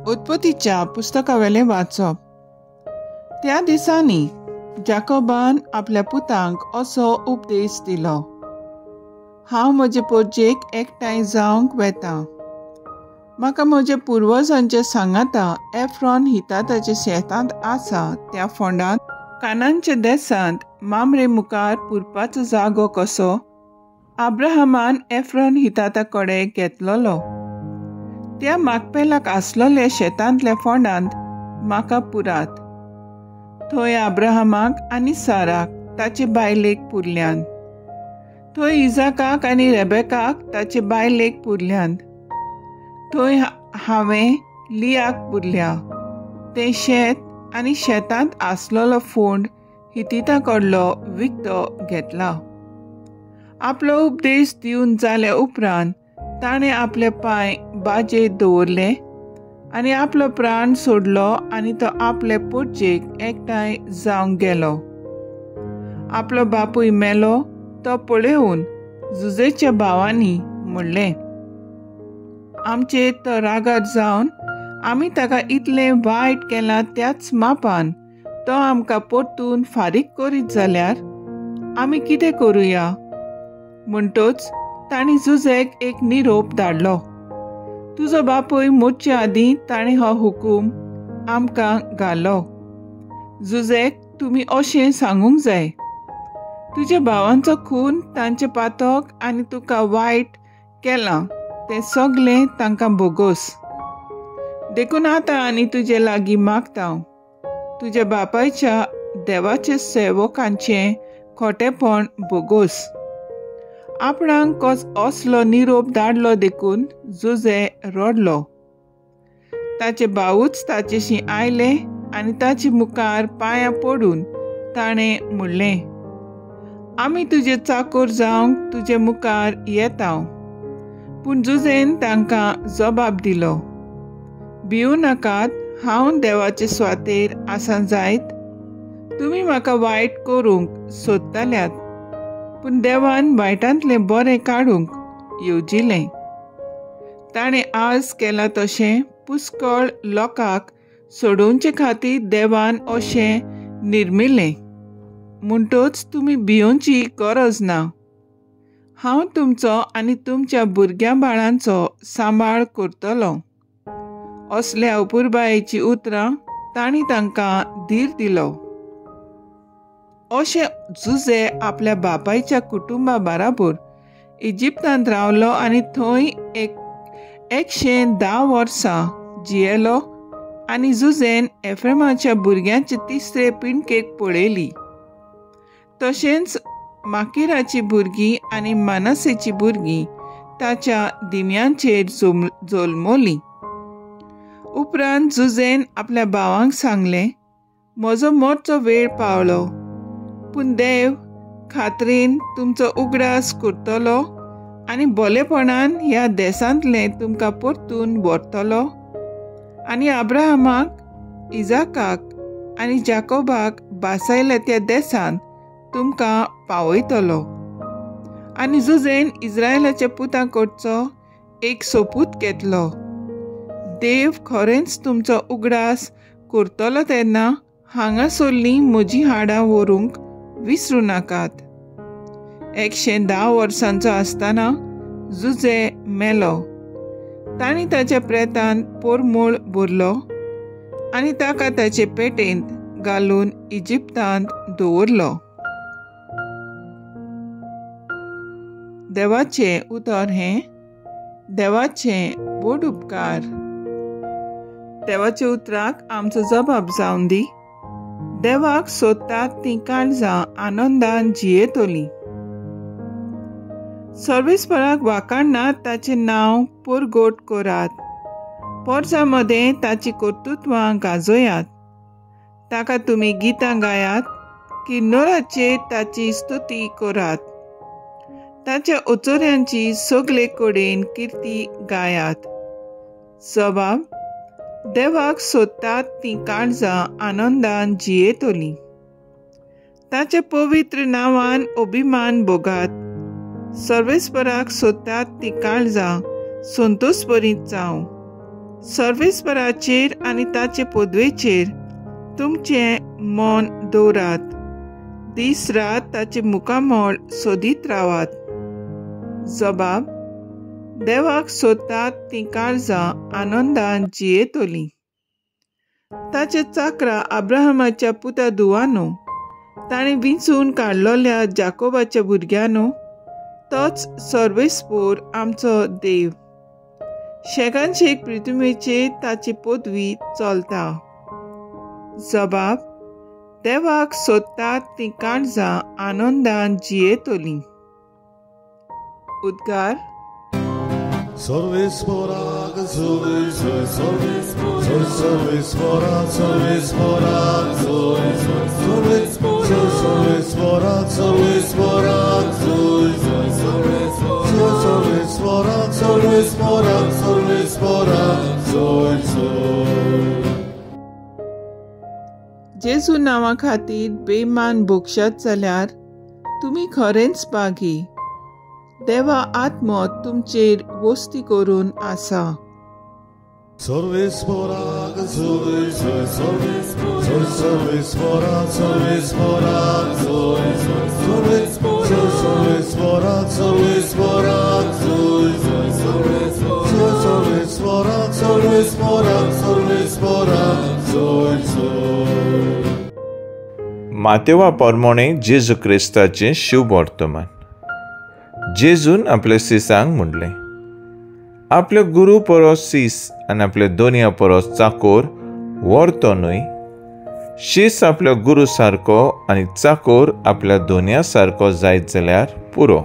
उत्पत्तीच्या पुस्तकावेलें वाचप. त्या दिसांनी जाकोबान आपल्या पुतांक असो उपदेश दिलो, हांव म्हजे पोरजेक एकठांय जावंक वेता. म्हाका म्हज्या पुर्वजांचे सांगाता एफ्रॉन हिताताच्या शेतांत आसा त्या फोंडांत कानांच्या देसांत मामरे मुखार पुरपाचो जागो कसो आब्राहमान एफ्रॉन हिताता कडेन घेतलोलो. त्या मागपेलाक आसलोल्या शेतांतल्या फोंडांत म्हाका पुरात. थंय आब्राहमाक आनी साराक ताचे बायलेक पुरल्यान. थंय इजाकाक आनी रेबेकाक ताचे बायलेक पुरल्यान. थंय हांवें लियाक पुरल्या. तें शेत आनी शेतांत आसलोलो फोंड हितिता कडलो विकतो घेतला. आपलो उपदेश दिवन जाल्या उपरांत ताणें आपले पांय बाजेर दवरले आनी आपलो प्राण सोडलो आनी तो आपले पोटजेक एकठांय जावंक गेलो. आपलो बापूय मेलो तो पळोवन जुजेच्या भावांनी म्हणलें, आमचेर तो रागार जावन आमी ताका इतलें वायट केलां त्याच मापान तो आमकां परतून फारीक करीत जाल्यार आमी कितें करुया? म्हणटच तांणी जुजेक एक निरोप धाडलो, तुजो बापूय मोडचे आदीं ताणें हो हुकूम आमकां घालो. जुजेक तुमी अशें सांगूंक जाय, तुज्या भावांचो खून तांचें पातक आनी तुका वायट केलां तें सगलें तांकां भोगोस. देखून आतां आनी तुजे लागीं मागता, तुज्या बापायच्या देवाचे सेवकांचें खोटेपण भोगोस. आपणाक असलो निरोप धाडलो देखून जुजे रडलो. ताचे भावूच ताचेशी आयले आनी ताचे मुखार पांयां पडून ताणें म्हणलें, आमी तुजे चाकोर जावंक तुजे मुखार येता. पूण जुजेन तांकां जबाब दिलो, भिवू नाकात, हांव देवाचे स्वातेर आसा जायत. तुमी म्हाका वायट करूंक सोदताल्यात, पूण देवान वायटांतलें बरें काडूंक येवजिलें. ताणें आज केलां तशें पुष्कळ लोकांक सोडोवचे खातीर देवान अशें निर्मिलें. म्हणटच तुमी भियोवची गरज ना. हांव तुमचो आनी तुमच्या भुरग्यां बाळांचो सांबाळ करतलो. असल्या अपुरबायेचीं उतरां तांणी तांकां धीर दिलो. अशें जुजे आपल्या बापायच्या कुटुंबा बराबर इजिप्तांत रावलो आनी थंय 110 वर्सां जियेलो आनी जुजेन एफ्रेमाच्या भुरग्यांचे तिसरे पिणकेक पळयली. तशेंच माकिराची भुरगीं आनी मानसेची भुरगीं ताच्या दिम्यांचेर जल्मली. उपरांत जुजेन आपल्या भावांक सांगलें, म्हजो मरचो वेळ पावलो, पूण देव खात्रीन तुमचो उगडास करतलो आनी बोलेपणान ह्या देसांतलें तुमकां परतून व्हरतलो आनी आब्राहमाक, इजाकाक आनी जाकोबाक बासायल्या त्या देसांत तुमकां पावयतलो. आनी जुजेन इस्रायलाच्या पुतां कडचो एक सोपूत घेतलो, देव खरेंच तुमचो उगडास करतलो तेन्ना हांगासरलीं म्हजीं हाडां व्हरूंक विसरूं नाकात. 110 वर्सांचो आसतना जुजे मेलो. तांणी ताच्या प्रेतान पोरमूळ भरलो आनी ताका ताचे पेटेंत घालून इजिप्तांत दवरलो. देवाचें उतर हें देवाचें व्हड उपकार. देवाच्या उतराक आमचो जबाब जावन दी. देवाक सोदतात तीं काळजां आनंदान जियेतलीं. सर्वेस्पराक वाखाणनात ताचें नांव परगट करात. पोरसां मदें ताचीं कर्तृत्वां गाजयात. ताका तुमी गितां गायात, किन्नराचेर ताची स्तुती करात. ताच्या ओचोऱ्यांची सगळे कडेन किर्ती गायात. जबाब, देवाक सोदतात तीं काळजां आनंदान जियेतलीं. ताच्या पवित्र नांवान अभिमान भोगात. सर्वेस्पराक सोदतात तीं काळजां संतोशभरीत जावं. सर्वेस्पराचेर आनी ताचे पदवेचेर तुमचें मन दवरात. दीस रात ताचे मुखामळ सोदीत रावात. जबाब: देवाक सोदतात तीं काळजां आनंदान जियेतलीं. ताचे चाकरा अब्राहमाच्या पुता धुवानो, ताणें विंचून काडलोल्या जाकोबाच्या भुरग्यांनो, तोच सर्वेस्पोर आमचो देव. शेकानशेक पृथ्वीचेर ताची पदवी चलता. जबाब: देवाक सोदतात तीं काळजां आनंदान जियेतलीं. उद्गार: सर्वेस्पोराक जोय जोय, सर्वेस्पोराक सर्वेस्पोराक जोय जोय, सर्वेस्पोराक सर्वेस्पोराक जोय जोय, सर्वेस्पोराक सर्वेस्पोराक सर्वेस्पोराक जोय जोय. जेजू नांवा खातीर बेमान भोगशात जाल्यार तुमी खरेंच बागी. देवा आत्मो तुमचेर वस्ती करून आसा. सर्वेस्पोराक जोय जोय, सर्वेस्पोराक सर्वेस्पोराक जोय जोय, सर्वेस्पोराक सर्वेस्पोराक जोय जोय, सर्वेस्पोराक सर्वेस्पोराक सर्वेस्पोराक जोय जोय. मातेवा परमोणे जेजू क्रिस्ताचें शुभ वर्तमान. जेजून आपल्या सिसांक म्हणलें, आपल्या गुरू परस सीस आनी आपल्या दोनया परस चाकोर व्हरतो न्हय. शीस आपल्या गुरू सारको आनी चाकोर आपल्या दोनया सारको जायत जाल्यार पुरो.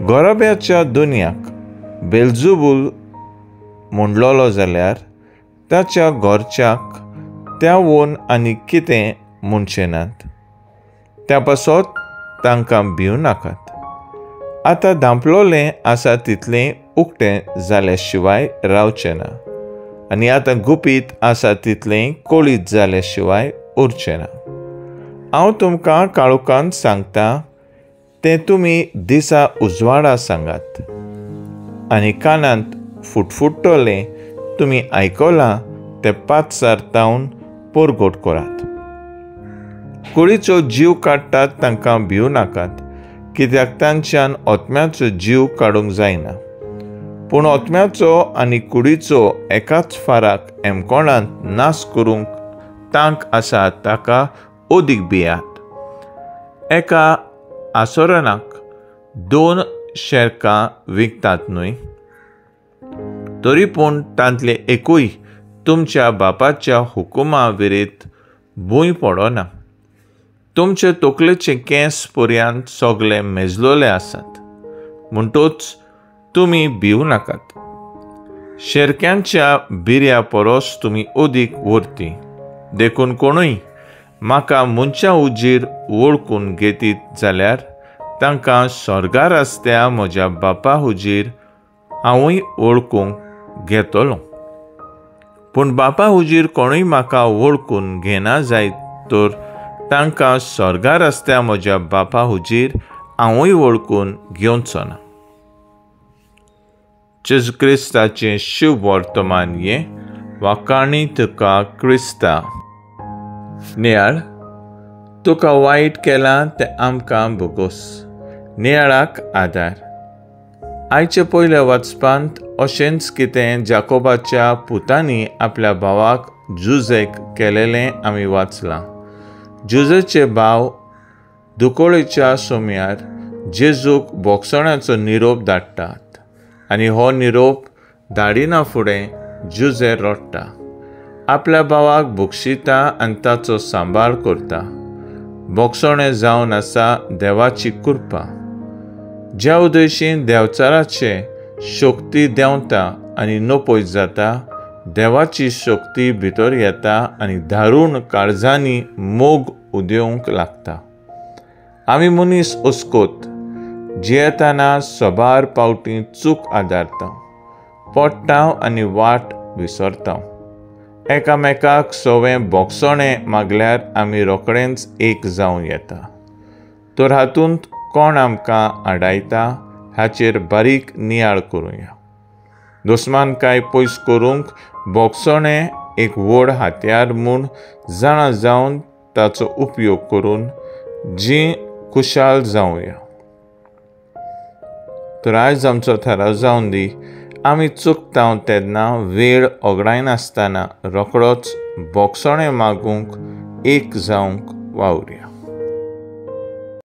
गोराब्याच्या दोनयाक बेलजुबूल म्हणलोलो जाल्यार ताच्या घरच्याक त्या वोन आनी कितें म्हणचें नात. त्या पासत तांकां भिवं नाकात. आतां धांपलोलें आसा तितलें उक्तें जाल्या शिवाय रावचें ना आनी आतां गुपीत आसा तितलें कोळीत जाल्या शिवाय उरचें ना. हांव तुमकां काळोखांत सांगता तें तुमी दिसा उजवाडा सांगात आनी कानांत फुटफुट्टलें तुमी आयकलां तें पातसार तावन परगट करात. कुडीचो जीव काडटात तांकां भिवं नाकात, कित्याक तांच्यान आत्म्याचो जीव काडूंक जायना. पूण आत्म्याचो आनी कुडीचो एकाच फाराक एमकोणांत नाश करूंक तांक आसा ताका ओदीक भियात. एका आसोरणाक 2 शेरकां विकतात न्हय? तरी पूण तांतले एकूय तुमच्या बापाच्या हुकुमा विरीत भूंय पडना. तुमचे तकलेचे केंस पर्यंत सगळे मेजलोले आसात. म्हणटूच तुमी भिवं नाकात. शेरक्यांच्या बिर्या परस तुमी अदीक व्हरती. देखून कोणूय म्हाका मनशा उजीर वळखून घेतीत जाल्यार तांकां स्वर्गार आसत्या म्हज्या बापा हुजीर हांवूय वळखूंक घेतलो. पूण बापा हुजीर कोणूय म्हाका वळखून घेना जायत तर तांकां स्वर्गार आसत्या म्हज्या बापा हुजीर हांवूय वळखून घेवचो ना. जेजू क्रिस्ताचें शुभ वर्तमान हें. वाखाणी तुका क्रिस्ता. नियाळ, तुका वायट केलां तें आमकां भोगोस. नियाळाक आदार. आयचे पयल्या वाचपांत अशेंच कितें जाकोबाच्या पुतांनी आपल्या भावाक जुजेक केलेलें आमी वाचलां. जुजेचे भाव दुकोळेच्या सोम्यार जेजूक बोगसण्याचो निरोप धाडटात आनी हो निरोप धाडिना फुडें जुजे रडटा, आपल्या भावाक बक्षिता आनी ताचो सांबाळ करता. बोगसणें जावन आसा देवाची कृपा. ज्या उद्देशीन देवचाराचे शक्ती देंवता आनी नपयत जाता, देवाची शक्ती भितर येता आनी दारूण काळजांनी मोग उदेवंक लागता. आमी मनीस अस्कोत जियेतना सबार पावटी चूक आदारता, पडटा आनी वाट विसरता. एकामेकाक सवें बोगसणें मागल्यार आमी रोखडेंच एक जावं येता. तर हातूंत कोण आमकां आडायता हाचेर बारीक नियाळ करुया. दुस्मानकाय पयस करूंक भोगसणें एक व्हड हातयार म्हूण जाणा जावन ताचो उपयोग करून जी खुशाल जावया. तर आयज आमचो थाराव जावन दी, आमी चुकता तेन्ना वेळ ओगडायनासतना रोखडोच भोगसणें मागूंक एक जावंक वावुरया.